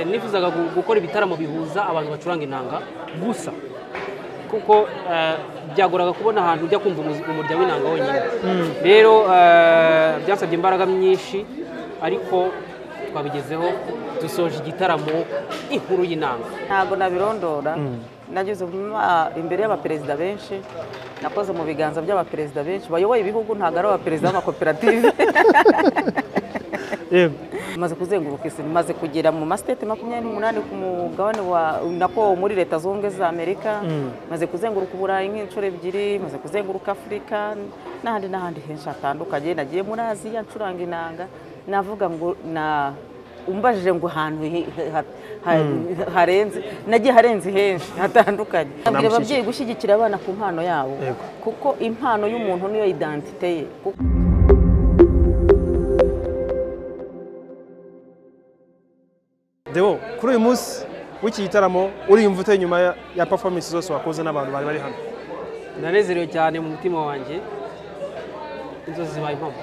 Nifuzaga gukora ibitaramo bihuza abantu bacuranga inanga gusa, kuko byagoraga kubona ahantu ujya kumva umurya w'inanga wonyine. Rero byansabye imbaraga nyinshi, ariko twabigezeho, dusoje igitaramo Inkuru y'Inanga. Ntabwo nabirondora, nageze imbere y'abaperezida benshi, nakoze mu biganza by'abaperezida benshi bayoboye ibihugu, ntabwo ari abaperezida b'amakoperative. Maze kuzenguruka isi, maze kugera mu mastate 28 ku mugabane wa nako muri Leta Zunze Ubumwe za Amerika, maze kuzenguruka Uburayi nk'inshuro 2, maze kuzenguruka Afurika n'ahandi n'ahandi henshi hatandukanye. Nagiye muri Aziya ncuranga inanga, navuga ngo na umbajije ngo ahantu harenze, nagiye harenze henshi hatandukanye. Nabwira ababyeyi gushyigikira abana ku mpano yabo, kuko impano y'umuntu niyo identite ye. Deo, kuri uyu munsi w'iki gitaramo uriyumva ute nyuma ya performance zose wakoze n'abantu bari bari hano? Ndanezerewe cyane mu mutima wanjye, inzozi zibaye impamo.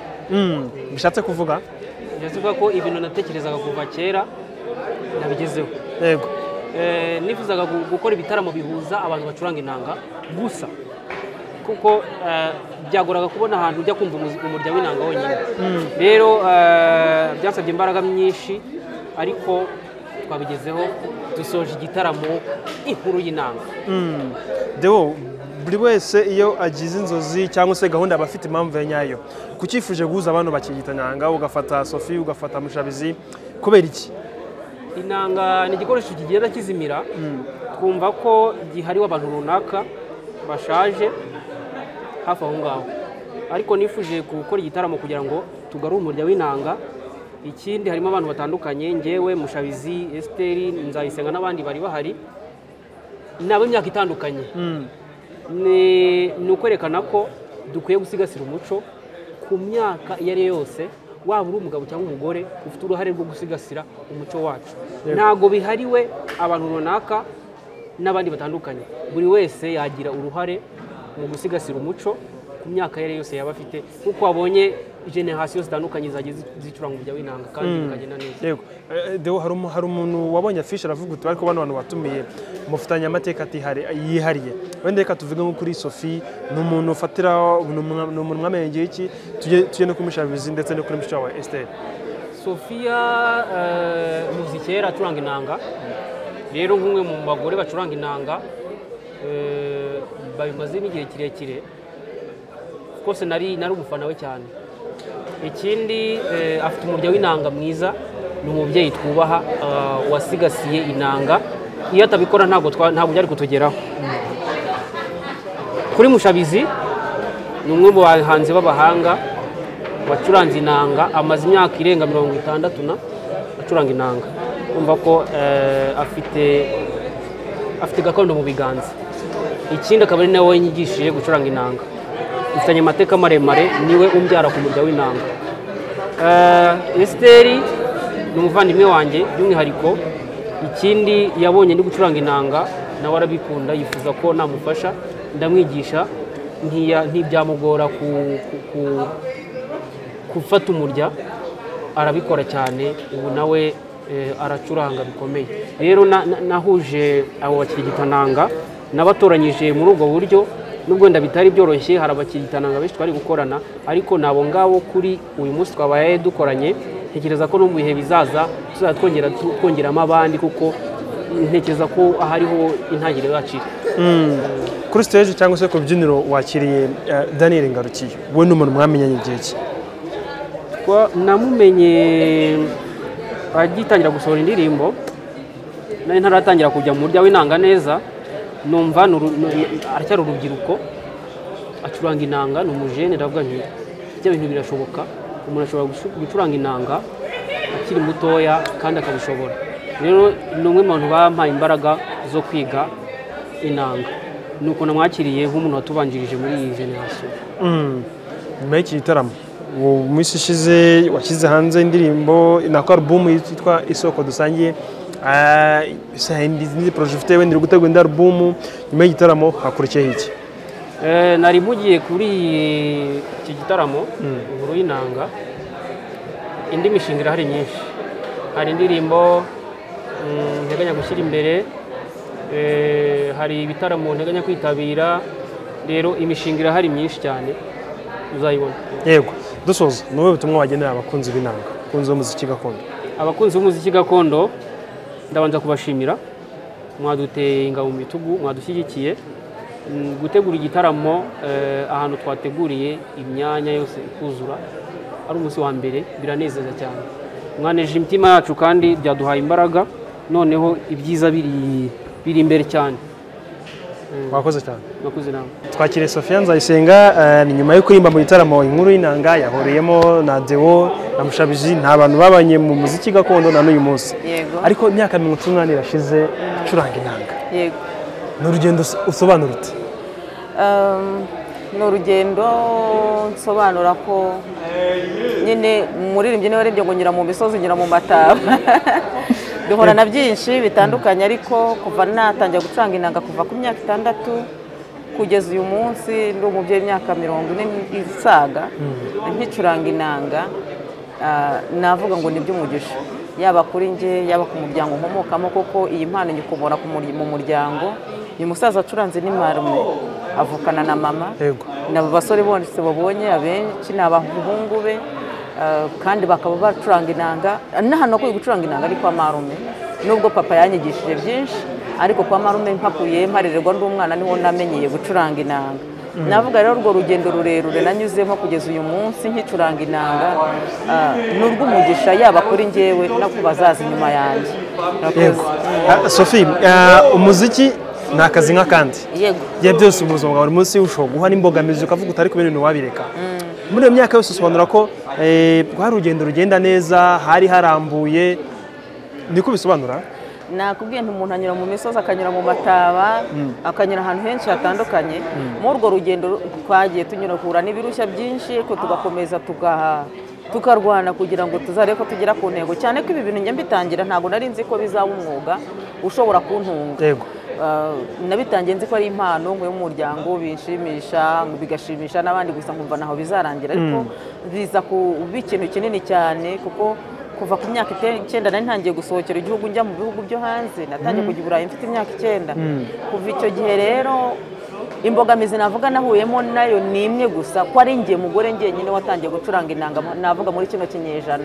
Bishatse kuvuga? Bishatse kuvuga ko ibintu natekerezaga kuva kera nabigezeho. Yego. Nifuzaga gukora ibitaramo bihuza abantu bacuranga inanga gusa, kuko byagoraga kubona ahantu ujya kumva umurya w'inanga wonyine. Rero byansabye imbaraga nyinshi, ariko twabigezeho, dusoje igitaramo Inkuru y'Inanga. Deo, buri wese iyo agize inzozi cyangwa se gahunda aba afite impamvu ya nyayo. Kuki guhuza abantu bakigita inanga, ugafata Sophie, ugafata Mushabizi, kubera iki? Inanga ni igikoresho kigenda kizimira, twumva ko gihariwe abantu runaka bashaje hafi aho ngaho, ariko nifuje gukora igitaramo kugira ngo tugarure umurya w'inanga. Ikindi harimo abantu batandukanye, njyewe, Mushabizi, Esteri, Nzayisenga n'abandi bari bahari, nabo imyaka itandukanye. Ni ukwerekana ko dukwiye gusigasira umuco ku myaka iyo ari yo yose, waba uri umugabo cyangwa umugore, ufite uruhare rwo gusigasira umuco wacu. Ntabwo bihariwe abantu runaka n'abandi batandukanye, buri wese yagira uruhare mu gusigasira umuco ku myaka iyo ari yo yose yaba afite, nk'uko wabonye generasiyo zitandukanye zagiye zicuranga umurya w'inanga kandi bikagenda neza. Yego. Deo, hari umuntu wabonye afishe aravuga uti ariko bano bantu batumiye mufitanye amateka yihariye. Wenda reka tuvuge nko kuri Sophie, ni umuntu ufatira, ni umuntu mwamenye iki, tujye no kuri Mushabizi ndetse no kuri mushiki wawe Esther. Sophia muzi kera acuranga inanga, rero nk'umwe mu bagore bacuranga inanga babimazemo igihe kirekire, rwose nari umufana we cyane. Ikindi afite umurya w'inanga mwiza, ni umubyeyi twubaha wasigasiye inanga, iyo atabikora ntabwo byari kutugeraho. Kuri Mushabizi ni umwe mu bahanzi b'abahanga wacuranze inanga, amaze imyaka irenga 60 na acuranga inanga, kumva ko afite gakondo mu biganza. Ikindi akaba ari nawe yanyigishije gucuranga inanga, dufitanye amateka maremare, niwe umbyara ku murya w'inanga. Esteri ni umuvandimwe wanjye by'umwihariko, ikindi yabonye ndi gucuranga inanga nawe arabikunda, yifuza ko namufasha, ndamwigisha, ntibyamugora gufata umurya, arabikora cyane, ubu nawe aracuranga bikomeye. Rero nahuje abo bakirigitananga, nabatoranyije muri ubwo buryo, nubwo wenda bitari byoroshye, hari abakirigitananga benshi twari gukorana, ariko nabo ngabo kuri uyu munsi twabaye dukoranye, ntekereza ko no mu bihe bizaza tuzajya twongeramo abandi, kuko ntekereza ko ahariho intangiriro yacu. Kuri stage cyangwa se ku rubyiniro wakiriye Daniel Ngarukiye, we ni umuntu mwamenyanye igihe ki? Namumenye agitangira gusohora indirimbo, nari ntaratangira kujya mu murya w'inanga neza, numva aracyari urubyiruko, acuranga inanga, ni umujene, ndavuga nti ibyo bintu birashoboka, umuntu ashobora gucuranga inanga akiri mutoya kandi akabishobora. Rero ni umwe mu bantu bampaye imbaraga zo kwiga inanga, nuko namwakiriye nk'umuntu watubanjirije muri iyi generasiyo. Nyuma y'iki gitaramo, mu minsi ishize washyize hanze indirimbo nako album yitwa Isoko Dusangiye, izindi projet ufite wenda uri gutegura indi album, nyuma y'igitaramo hakurikiyeho iki? Nari mugiye kuri iki gitaramo Inkuru y'Inanga, indi mishinga irahari myinshi, hari indirimbo gushyira imbere, hari ibitaramo nteganya kwitabira. Rero imishinga irahari myinshi cyane, uzayibona. Yego, dusoza, ni ubuhe butumwa wagenera abakunzi b'inanga, abakunzi b'umuziki gakondo? Abakunzi b'umuziki gakondo ndabanza kubashimira, mwaduteye ingabo mu bitugu, mwadushyigikiye. Gutegura igitaramo ahantu twateguriye imyanya yose ikuzura ari umunsi wa mbere biranezeza cyane, mwaneje imitima yacu kandi byaduhaye imbaraga, noneho ibyiza biri imbere cyane. Wakoze cyane. Mwakoze nawe. Twakiriye Sophia Nzayisenga, ni nyuma yo kuririmba mu gitaramo Inkuru y'Inanga yahuriyemo na Deo na Mushabiji, nta bantu babanye mu muziki gakondo na n'uyu munsi. Yego. Ariko imyaka 38 irashize ucuranga inanga. Yego. Ni urugendo usobanura ute? Ni urugendo nsobanura ko nyine umuririmbyi niwe waririmbye ngo nyura mu misozi, nyura mu mataba. Duhura na byinshi bitandukanye, ariko kuva natangira gucuranga inanga kuva ku myaka 6 kugeza uyu munsi ndi umubyeyi w'imyaka 40 isaga nkicuranga inanga, navuga ngo ni iby'umugisha, yaba kuri njye yaba ku muryango nkomokamo, kuko iyi mpano nyikomora mu muryango. Uyu musaza acuranze ni marume, avukana na mama. Nabo basore bose babonye abenshi ni abahungu be, kandi bakaba bacuranga inanga. N'ahantu nakuye gucuranga inanga ari kwa marume, nubwo papa yanyigishije byinshi, ariko kwa marume mpakuye mparererwa ndi umwana niho namenyeye gucuranga inanga. Navuga rero urwo rugendo rurerure nanyuzemo kugeza uyu munsi nkicuranga inanga, ni urw'umugisha yaba kuri njyewe no ku bazaza inyuma yanjye. Yego. Sophie, umuziki ni akazi nk'akandi. Yego. Igihe byose mu buzima bwa buri munsi ushobora guha n'imbogamizi ukavuga utari kubera ibintu wabireka. Muri iyo myaka yose usobanura ko rwari urugendo rugenda neza, hari harambuye, niko bisobanura? Nakubwiye nti umuntu anyura mu misozi, akanyura mu mataba, akanyura ahantu henshi hatandukanye. Muri urwo rugendo twagiye tunyura n'ibirushya byinshi, ariko tugakomeza tukarwana kugira ngo tuzarebe ko tugera ku ntego, cyane ko ibi bintu njya mbitangira ntabwo nari nzi ko bizaba umwuga ushobora kuntunga. Yego. Nabitangiye nzi ko ari impano yo mu muryango, binshimisha bigashimisha n'abandi gusa, nkumva naho bizarangira, ariko biza kuba ikintu kinini cyane, kuko kuva ku myaka 9 nari ntangiye gusohokera igihugu njya mu bihugu byo hanze. Natangiye kujya i Burayi mfite imyaka 9. Kuva icyo gihe rero imbogamizi navuga nahuyemo nayo ni imwe gusa, ko ari njye mugore njyenyine watangiye gucuranga inanga, navuga muri kino kinyejana.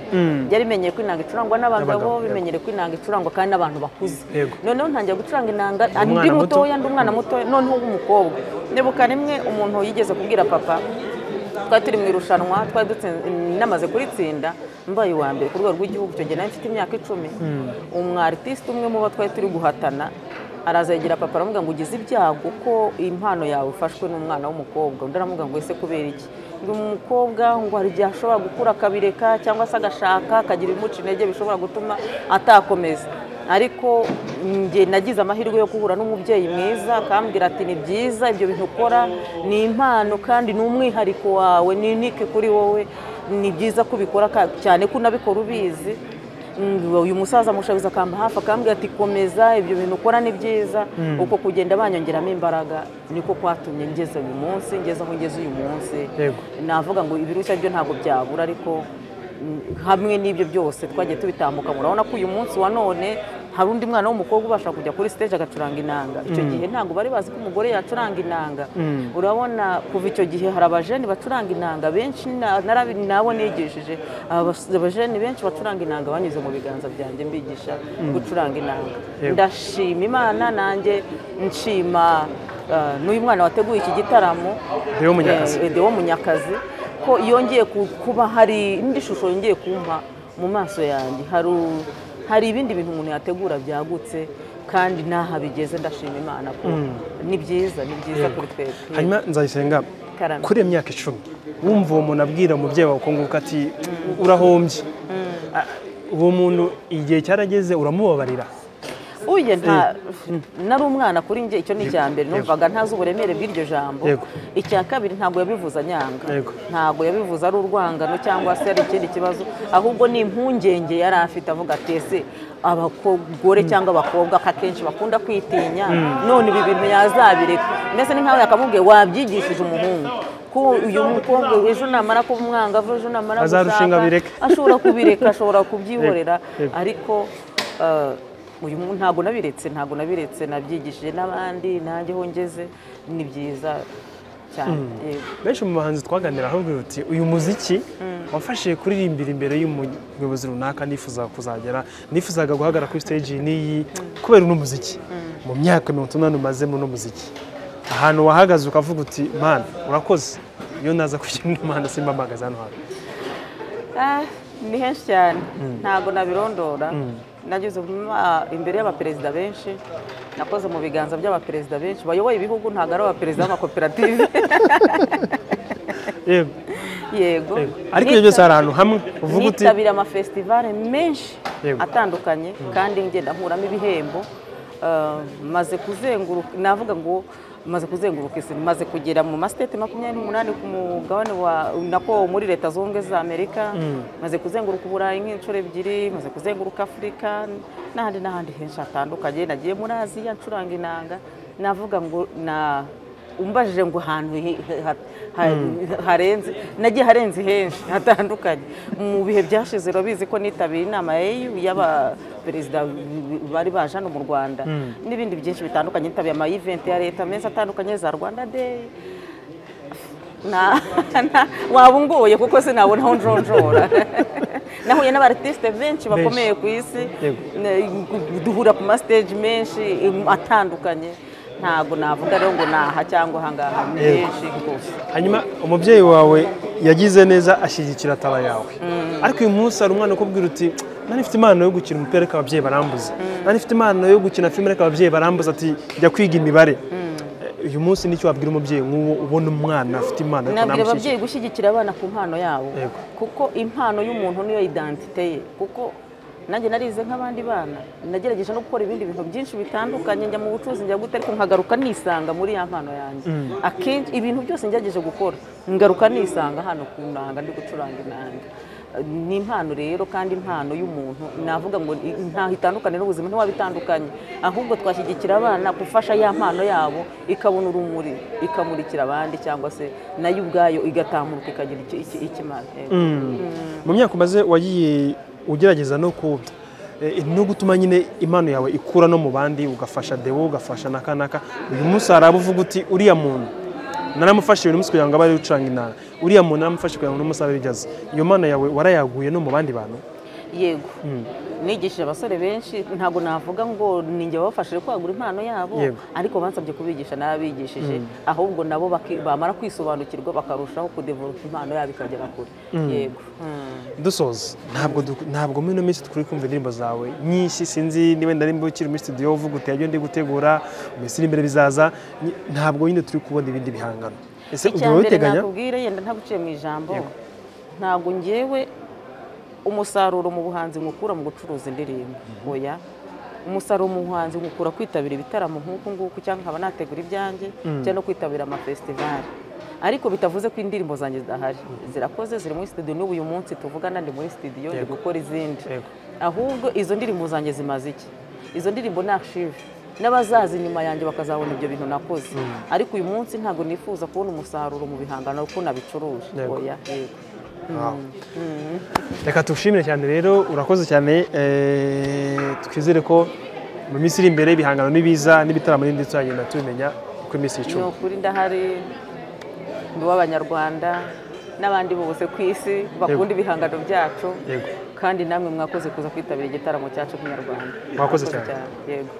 Byari bimenyeye ko inanga icurangwa n'abagabo, bimenyere ko inanga icurangwa kandi n'abantu bakuze. Noneho ntangiye gucuranga inanga ndi mutoya, ndi umwana mutoya, noneho w'umukobwa. Nibuka rimwe umuntu yigeze kubwira papa, twari turi mu irushanwa, twari namaze kuritsinda mbaye uwa mbere ku rwego rw'igihugu, icyo gihe nari mfite imyaka 10. Umu artiste umwe mu bo twari turi guhatana araza yegera papa aramubwira ngo ugize ibyago ko impano yawe ifashwe n'umwana w'umukobwa. Undi aramubwira ngo ese kubera iki? Ngo umukobwa ngo hari igihe ashobora gukura akabireka, cyangwa se agashaka akagira ibimuca intege bishobora gutuma atakomeza. Ariko njye nagize amahirwe yo guhura n'umubyeyi mwiza, akambwira ati ni byiza ibyo bintu ukora, ni impano kandi ni umwihariko wawe, ni unique kuri wowe, ni byiza kubikora cyane ko unabikora ubizi. Uyu musaza Mushabizi akamba hafi akambwira ati komeza ibyo bintu ukora ni byiza. Uko kugenda banyongeramo imbaraga niko kwatumye ngeze uyu munsi, ngeze aho ngeze uyu munsi. Navuga ngo ibirushya byo ntabwo byabura, ariko hamwe n'ibyo byose twagiye tubitambuka. Murabona ko uyu munsi wa none hari undi mwana w'umukobwa ubasha kujya kuri stage agacuranga inanga. Icyo gihe ntabwo bari bazi ko umugore yacuranga inanga. Urabona kuva icyo gihe hari abajeni bacuranga inanga benshi, nabo nigishije abajeni benshi bacuranga inanga banyuze mu biganza byanjye mbigisha gucuranga inanga. Ndashima Imana, nanjye nshima n'uyu mwana wateguye iki gitaramo Deo Munyakazi, ko yongeye kuba hari indi shusho yongeye kumpa mu maso yanjye. Hari ibindi bintu umuntu yategura byagutse, kandi naha bigeze ndashima Imana ko ni byiza, ni byiza kuri twebwe. Hanyuma Nzayisenga, kuri iyo myaka 10 wumva uwo muntu abwira umubyeyi wawe ukunguka ati urahombye, uwo muntu igihe cyarageze uramubabarira? Uye nta nari umwana kuri njye, icyo ni icya mbere, numvaga ntazi uburemere bw'iryo jambo. Icya kabiri ntabwo yabivuze anyanga, ntabwo yabivuze ari urwangano cyangwa se ari ikindi kibazo, ahubwo ni impungenge yari afite, avuga ati ese abagore cyangwa abakobwa akenshi bakunda kwitinya, none ibi bintu yazabireka. Mbese ni nkaho yakamubwiye wabyigishije umuhungu, ko uyu mukobwa ejo namara kuba umwangavu, ejo namara gushaka ashobora kubireka, ashobora kubyihorera. Ariko Uyu ntabwo nabiretse nabyigishije n'abandi, nanjye ho ngeze ni byiza cyane. Benshi mu bahanzi twaganira ahubwo uti uyu muziki wafashije kuririmbira imbere y'umuyobozi runaka, nifuzaga kuzagera, nifuzaga guhagarara kuri stage n'iyi kubera uno muziki. Mu myaka 80 umaze mu muziki, ahantu wahagaze ukavuga uti man urakoze, iyo naza kugira Imana simbamagaza hano hantu. Ni henshi cyane, ntabwo nabirondora. Nageze imbere y'abaperezida benshi, nakoze mu biganza by'abaperezida benshi bayoboye ibihugu, ntabwo ari abaperezida b'amakoperative. Yego. Ariko ibyo byose hari ahantu hamwe uvuga uti nitabira amafestivale menshi atandukanye, kandi ngenda nkuramo ibihembo. Maze kuzenguruka, navuga ngo maze kuzenguruka isi, maze kugera mu mastate 28 ku mugabane wa nako muri Leta Zunze Ubumwe za Amerika, maze kuzenguruka Uburayi nk'inshuro 2, maze kuzenguruka Afurika n'ahandi henshi hatandukanye. Nagiye muri Aziya ncuranga inanga. Navuga ngo na umbajije ngo ahantu harenze, nagiye harenze henshi hatandukanye. Mu bihe byashize urabizi ko nitabiriye inama ya AU y'abaperezida bari baje hano mu Rwanda n'ibindi byinshi bitandukanye. Nitabiriye ama event ya leta menshi atandukanye, za Rwanda Day. Waba ungoye kuko sinabona aho njonjora. Nahuye n'abartiste benshi bakomeye ku isi, duhura ku ma stage menshi atandukanye. Ntabwo navuga rero ngo naha cyangwa ahangaha, ni henshi rwose. Hanyuma umubyeyi wawe yagize neza ashyigikira tara yawe, ariko uyu munsi hari umwana ukubwira uti nari mfite impano yo gukina umupira ariko ababyeyi barambuza, nari mfite impano yo gukina filime ariko ababyeyi barambuza, ati jya kwiga imibare. Uyu munsi nicyo wabwira umubyeyi nk'uwo ubona umwana afite impano? Nabwira ababyeyi gushyigikira abana ku mpano yabo, kuko impano y'umuntu niyo identite ye. Kuko nanjye narize nk'abandi bana, nagerageje no gukora ibindi bintu byinshi bitandukanye, njya mu bucuruzi, njya gute, ariko nkagaruka nisanga muri ya mpano yanjye. Akenshi ibintu byose ngerageje gukora ngaruka nisanga hano ku nanga, ndi gucuranga inanga. Ni impano rero, kandi impano y'umuntu navuga ngo ntaho itandukanye n'ubuzima, ntiwabitandukanye. Ahubwo twashyigikira abana gufasha ya mpano yabo ikabona urumuri, ikamurikira abandi, cyangwa se nayo ubwayo igatamuruka ikagira ikimara. Mu myaka umaze wagiye ugerageza no gutuma nyine impano yawe ikura no mu bandi, ugafasha Deo, ugafasha nakanaka. Uyu munsi hari abo uvuga uti uriya muntu naramufashe uyu munsi kugira ngo abe ari ucuranga inanga, uriya muntu naramufashe kugira ngo uno munsi abe ari. Iyo mpano yawe warayaguye no mu bandi bantu? Yego, nigishije abasore benshi. Ntabwo navuga ngo ninjye babafashije kwagura impano yabo, ariko bansabye kubigisha narabigishije. Ahubwo nabo bamara kwisobanukirwa bakarushaho kudevelopa impano yabo ikagera kure. Yego. Dusoza, ntabwo muri ino minsi turi kumva indirimbo zawe nyinshi, sinzi niba ndari ukiri muri studio uvuga uti ibyo ndi gutegura mu minsi iri imbere bizaza, ntabwo nyine turi kubona ibindi bihangano. Ese ubwo ubiteganya? Nakubwira yenda ntaguciye mu ijambo, ntabwo ngewe umusaruro mu buhanzi nkukura mu gucuruza indirimbo. Oya, umusaruro mu buhanzi nkukura kwitabira ibitaramo nk'uku nguku, cyangwa nkaba nategura ibyanjye, cyangwa no kwitabira amafestivali. Ariko bitavuze ko indirimbo zanjye zidahari, zirakoze, ziri muri studio. N'ubu uyu munsi tuvugana ndi muri studio ndi gukora izindi. Ahubwo izo ndirimbo zanjye zimaze iki? Izo ndirimbo ni archive, n'abazaza inyuma yanjye bakazabona ibyo bintu nakoze. Ariko uyu munsi ntabwo nifuza kubona umusaruro mu bihangano kuko nabicuruje. Oya. Yego. Reka tugushimire cyane rero, urakoze cyane. Twizere ko mu minsi iri imbere ibihangano nibiza n'ibitaramo n'ibindi tuzagenda tubimenya uko iminsi icuma. Ni ukuri ndahari, ndi uw'Abanyarwanda n'abandi bose ku isi bakunda ibihangano byacu, kandi namwe mwakoze kuza kwitabira igitaramo cyacu Kinyarwanda. Mwakoze cyane. Yego.